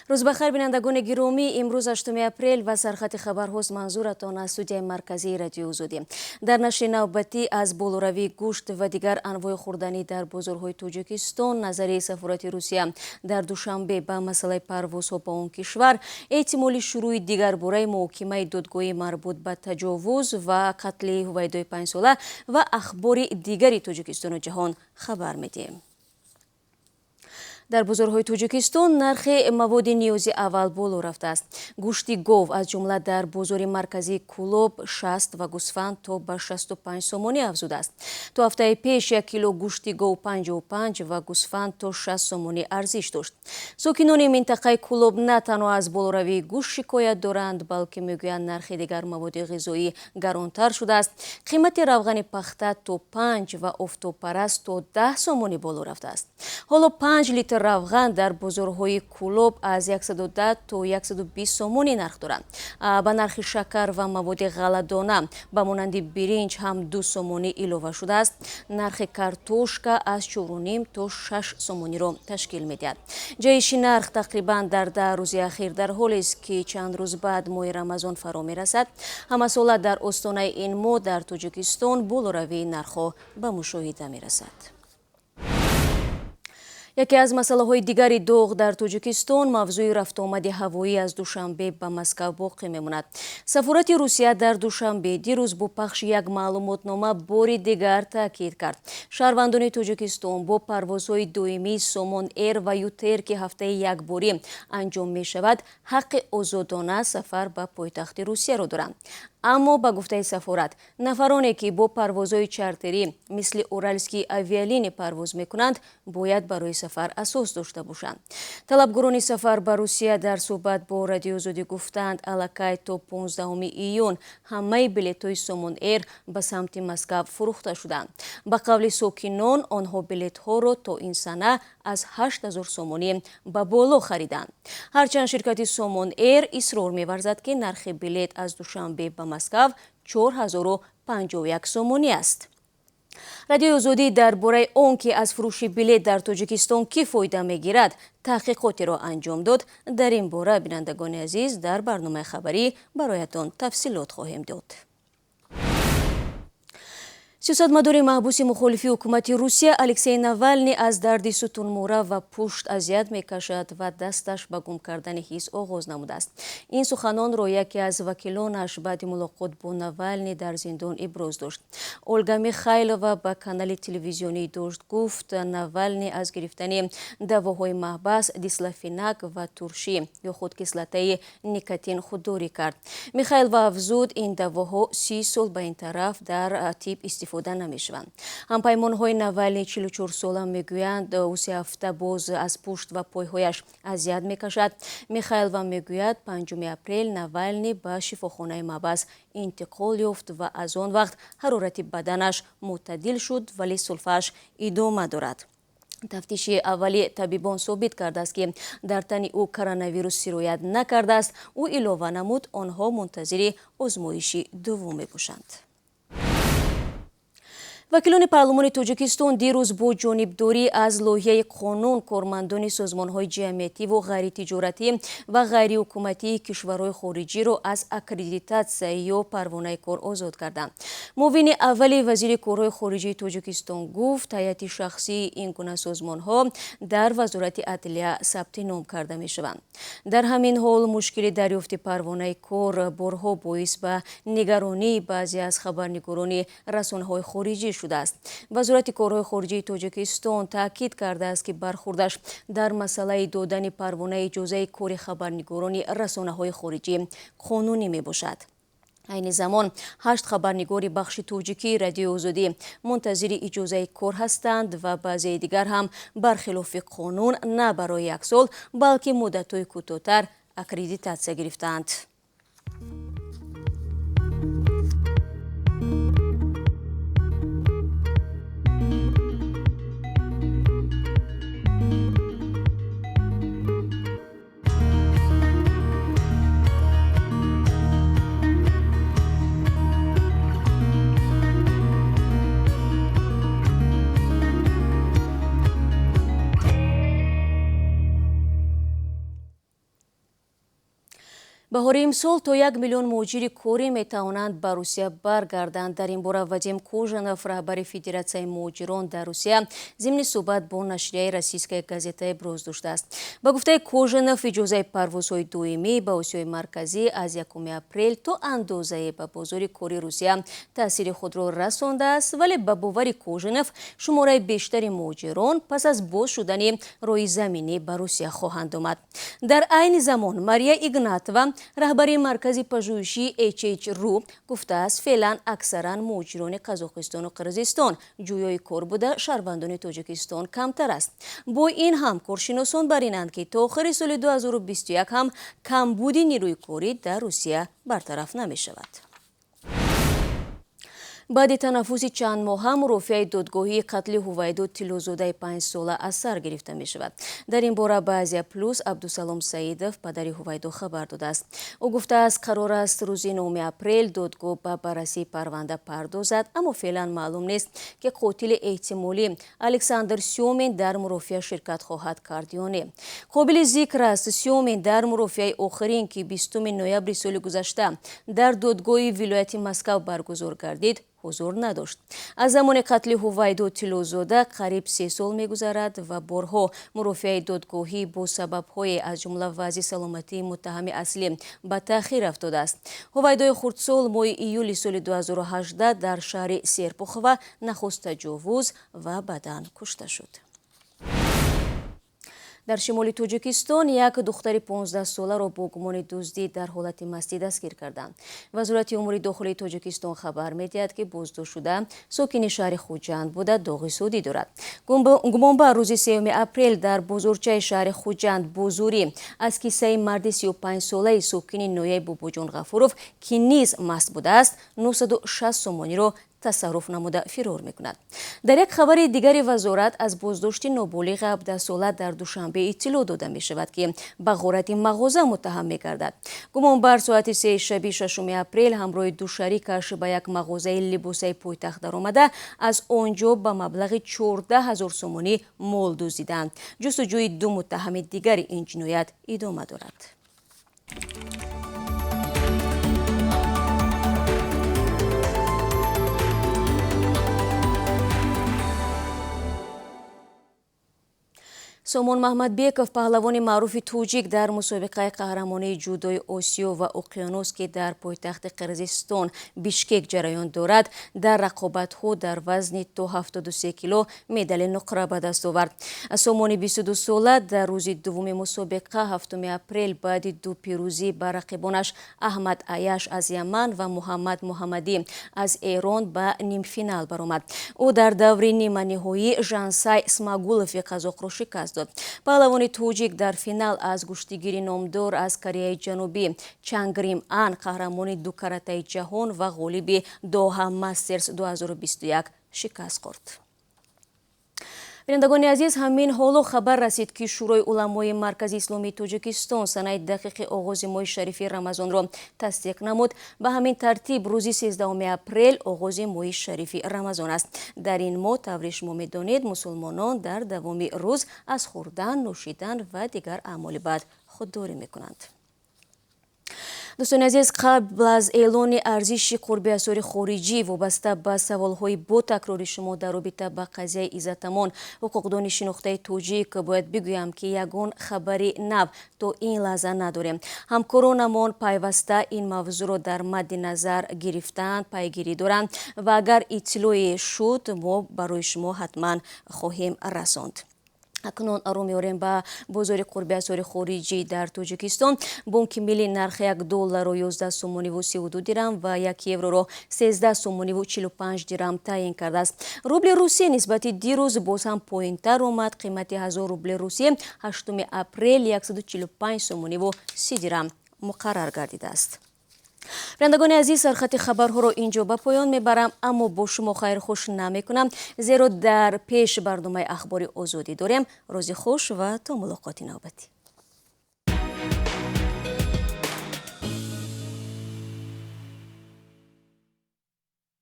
Рӯз бахайр, бинандагони гиромӣ. Имрӯз 8 апрел ва сархати хабарҳост манзуратон аз студияи марказии Радиои Озодӣ. Дар нашри навбатӣ аз болоравии гӯшт ва дигар анвои хӯрданӣ дар бозорҳои Тоҷикистон, назари сафорати Русия дар Душанбе ба масъалаи парвозҳо ба он кишвар, эҳтимоли шурӯи дигарбораи муҳокимаи додгоҳӣ марбут ба таҷовуз ва қатли ҳувайдои панҷсола ва ахбори дигари Тоҷикистону ҷаҳон хабар медиҳем. Дар бозорҳои Тоҷикистон нархи маводи ниёзи аввал боло рафтааст. Гӯшти гов аз ҷумла дар бозори марказии Кӯлоб 60 ва гӯсфанд то ба 65 сомонӣ афзудааст. То ҳафтаи пеш 1 кило гӯшти гов 55 ва гӯсфанд то 60 сомонӣ арзиш дошт. Сокинони минтақаи Кӯлоб на танҳо аз болоравии гӯшт шикоят доранд, балки мегӯянд нархи дигар маводи ғизоӣ гаронтар шудааст. Қимати равғани пахта то 5 ва офтобпараст то 10 сомонӣ боло рафтааст. Ҳоло 5 литр равған дар бозорҳои Кӯлоб аз 110 то 120 сомонӣ нарх доранд. Ба нархи шакар ва маводи ғалладона ба монанди биринҷ ҳам 2 сомонӣ илова шудааст. Нархи картошка аз 4,5 то 6 сомониро ташкил медиҳад. Ҷаҳиши нарх тақрибан дар 10 рӯзи ахир дар ҳолест, ки чанд рӯз баъд моҳи Рамазон фаро мерасад. Ҳамасола дар остонаи ин моҳ дар Тоҷикистон болоравии нархҳо ба мушоҳида мерасад. Яке аз масъалаҳои дигари доғ дар Тоҷикистон мавзӯи рафтуомади ҳавоӣ аз Душанбе ба Москав боқӣ мемонад. Сафорати Русия дар Душанбе дирӯз бо пахши як маълумотнома бори дигар таъкид кард. Шаҳрвандони Тоҷикистон бо парвозҳои доимии Сомон Эйр ва Ютэр, ки ҳафтаи якборӣ анҷом мешавад, ҳаққи озодона сафар ба пойтахти Русияро доранд. Аммо ба гуфтаи сафорат, нафароне ки бо парвозҳои чартерӣ мисли Уральские авиалинии парвоз мекунанд, бояд барои сафар асос дошта бошанд. Талабгорони сафар ба Русия дар суҳбат бо Радиои Озодӣ гуфтанд, аллакай то 15 июн ҳамаи билетҳои Сомон Эйр ба самти Москав фурӯхта шуданд. Ба қавли сокинон, онҳо билетҳоро то ин сана аз 8000 сомонӣ ба боло хариданд. Ҳарчанд ширкати Сомон Эйр исрор меварзад, ки нархи билет аз Душанбе ба Москав 4051 сомонӣ аст. Радиои Озодӣ дар бораи он ки аз фурӯши билет дар Тоҷикистон кӣ фоида мегирад, таҳқиқотеро анҷом дод. Дар ин бора, бинандагони азиз, дар барномаи хабарӣ бароятон тафсилот хоҳем дод. Сиёсатмадори маҳбуси мухолифи ҳукумати Русия Алексей Навални аз дарди сутунмӯра ва пушт азият мекашад ва дасташ ба гум кардани ҳис оғоз намудааст. Ин суханонро яке аз вакилонаш баъди мулоқот бо Навални дар зиндон иброз дошт. Ольга Михайлова ба канали телевизионии Дождь гуфт, Навални аз гирифтани давоҳои маҳбас, дислофенак ва туршӣ ё худ кислотаи никотин худдорӣ кард. Михайлова афзуд, ин давоҳо 30 сол ба ин тараф дар тиб истифода намешаванд. Ҳампаймонҳои Навални 44 сола мегӯянд, ӯ се ҳафта боз аз пушт ва пойҳояш азият мекашад. Михайлова мегӯяд, 5 апрел Навални ба шифохонаи маҳбас интиқол ёфт ва аз он вақт ҳарорати баданаш мӯътадил шуд, вале сулфааш идома дорад. Тафтиши аввали табибон собит кардааст, ки дар тани ӯ коронавирус сироят накардааст. Ӯ илова намуд, онҳо мунтазири озмоиши дуввум мебошанд. Вакилони парлумони Тоҷикистон дирӯз бо ҷонибдорӣ аз лоиҳаи қонун кормандони созмонҳои ҷамъиятиву ғайритиҷоратӣ ва ғайриҳукуматии кишварҳои хориҷиро аз аккредитатсия ё парвонаи кор озод карданд. Муовини аввали вазири корҳои хориҷии Тоҷикистон гуфт, ҳайати шахсии ин гуна созмонҳо дар Вазорати адлия сабти ном карда мешаванд. Дар ҳамин ҳол мушкили дарёфти парвонаи кор борҳо боис ба нигаронии баъзе аз хабарнигорони расонаҳои хориҷӣ шудааст. Вазорати корҳои хориҷии Тоҷикистон таъкид кардааст, ки бархурдаш дар масъалаи додани парвонаи иҷозаи кори хабарнигорони расонаҳои хориҷӣ қонунӣ мебошад. Айни замон 8 хабарнигори бахши тоҷикии Радиои Озодӣ мунтазири иҷозаи кор ҳастанд ва баъзеи дигар ҳам бархилофи қонун на барои як сол, балки муддатҳои кӯтоҳтар аккредитатсия гирифтаанд. Баҳори имсол то 1 миллион муҳоҷири корӣ метавонанд ба Русия баргарданд. Дар ин бора Вадим Кожанов, раҳбари Федератсияи муҳоҷирон дар Русия, зимни суҳбат бо нашрияи «Российская газета» иброз доштааст. Ба гуфтаи Кожанов, иҷозаи парвозҳои доимӣ ба Осиёи Марказӣ аз 1 апрел то андозае ба бозори кори Русия таъсири худро расондааст, вале ба бовари Кожанов, шумораи бештари муҳоҷирон пас аз боз шудани роҳи заминӣ ба Русия хоҳанд омад. Дар айни замон Мария Игнатова, раҳбари маркази пажӯҳишии HH.ru, гуфтааст, феълан аксаран муҳоҷирони Қазоқистону Қирғизистон ҷӯёи кор буда, шаҳрвандони Тоҷикистон камтар аст. Бо ин ҳам коршиносон бар инанд, ки то охири соли 2021 ҳам камбуди нерӯи корӣ дар Русия бартараф намешавад. Баъди танаффуси чанд моҳа мурофиаи додгоҳии қатли Ҳувайдо Тиллозодаи 5-сола аз сар гирифта мешавад. Дар ин бора ба Азия Плюс Абдусалом Саидов, падари Ҳувайдо, хабар додааст. Ӯ гуфтааст, қарор аст рӯзи 9 апрел додгоҳ ба баррасии парванда пардозад, аммо феълан маълум нест, ки қотили эҳтимолӣ Александр Сёмин дар мурофиа ширкат хоҳад кард ё не. Қобили зикр аст, Сёмин дар мурофиаи охирин, ки 20 ноябри соли гузашта дар додгоҳи вилояти Москав баргузор гардид, ҳузур надошт. Аз замони қатли Ҳувайдо Тиллозода қариб 3 сол мегузарад ва борҳо мурофиаи додгоҳӣ бо сабабҳое, аз ҷумла вазъи саломатии муттаҳами аслӣ, ба таъхир афтодааст. Ҳувайдои хурдсол моҳи июли соли 2018 дар шаҳри Серпухова нахуст таҷовуз ва баъдан кушта шуд. Дар шимоли Тоҷикистон як духтари 15-соларо бо гумони дуздӣ дар ҳолати мастӣ дастгир карданд. Вазорати умури дохилии Тоҷикистон хабар медиҳад, ки боздоштшуда сокини шаҳри Хуҷанд буда, доғи судӣ дорад. Гумонбар рӯзи 3 апрел дар бозорчаи шаҳри Хуҷанд бо зӯрӣ аз киссаи марди 35-солаи сокини ноҳияи Бобоҷон Ғафуров, ки низ маст будааст, 960 сомониро тасарруф намуда, фирор мекунад. Дар як хабари дигари вазорат аз боздошти ноболиғи 17-сола дар Душанбе иттилоъ дода мешавад, ки ба ғорати мағоза муттаҳам мегардад. Гумонбар соати 3 шаби 6 апрел ҳамроҳи ду шарикаш ба як мағозаи либосаи пойтахт даромада, аз он ҷо ба маблағи 14 000 сомонӣ мол дуздиданд. Ҷустуҷӯи ду муттаҳами дигари ин ҷиноят идома дорад. Сомон Маҳмадбеков, паҳлавони маъруфи тоҷик, дар мусобиқаи қаҳрамонии ҷудои Осиё ва Уқёнус, ки дар пойтахти Қирғизистон Бишкек ҷараён дорад, дар рақобатҳо дар вазни то 73 кило медали нуқра ба даст овард. Сомони 22-сола дар рӯзи дуввуми мусобиқа, 7 апрел, баъди ду пирӯзӣ ба рақибонаш Аҳмад Аяш аз Яман ва Муҳаммад Муҳаммадӣ аз Эрон ба нимфинал баромад. Ӯ дар даври ниманиҳоӣ Жансай Смагулови қазоқро шикаст дод. Паҳлавони тоҷик дар финал аз гӯштигири номдор аз Кореяи Ҷанубӣ Чангрим Ан, қаҳрамони дукаратаи ҷаҳон ва ғолиби Доҳа Мастерс 2021, шикаст хӯрд. Бинандагони азиз, ҳамин ҳоло хабар расид, ки Шӯрои уламои Маркази Исломии Тоҷикистон санаи дақиқи оғози моҳи шарифи Рамазонро тасдиқ намуд. Ба ҳамин тартиб, рӯзи 13 апрел оғози моҳи шарифи Рамазон аст. Дар ин моҳ, тавре шумо медонед, мусулмонон дар давоми рӯз аз хӯрдан, нӯшидан ва дигар аъмоли бад худдорӣ мекунанд. Дӯстони азиз, қабл аз эълони арзиши қурби асъори хориҷӣ, вобаста ба саволҳои бо такрори шумо дар робита ба қазияи Иззатамон, ҳуқуқдони шинохтаи тоҷик, бояд бигӯям, ки ягон хабари нав то ин лаҳза надорем. Ҳамкоронамон пайваста ин мавзӯъро дар мадди назар гирифтаанд, пайгирӣ доранд ва агар иттилоъе шуд, мо барои шумо ҳатман хоҳем расонд. Акнун рӯ меорем ба бозори қурби асъори хориҷӣ дар Тоҷикистон. Бонки Миллӣ нархи 1 долларро 11 сомониву 32 дирам ва 1 евроро 13 сомониву 45 дирам таъин кардааст. Рубли русӣ нисбати дирӯз боз ҳам поинтар омад. Қимати 1000 рубли русӣ 8 апрел 145 сомониву 30 дирам муқаррар гардидааст. Бинандагони азиз, сархати хабарҳоро ин ҷо ба поён мебарам, аммо бо шумо хайрхуш намекунам, зеро дар пеш барномаи Ахбори Озодӣ дорем. Рӯзи хуш ва то мулоқоти навбатӣ.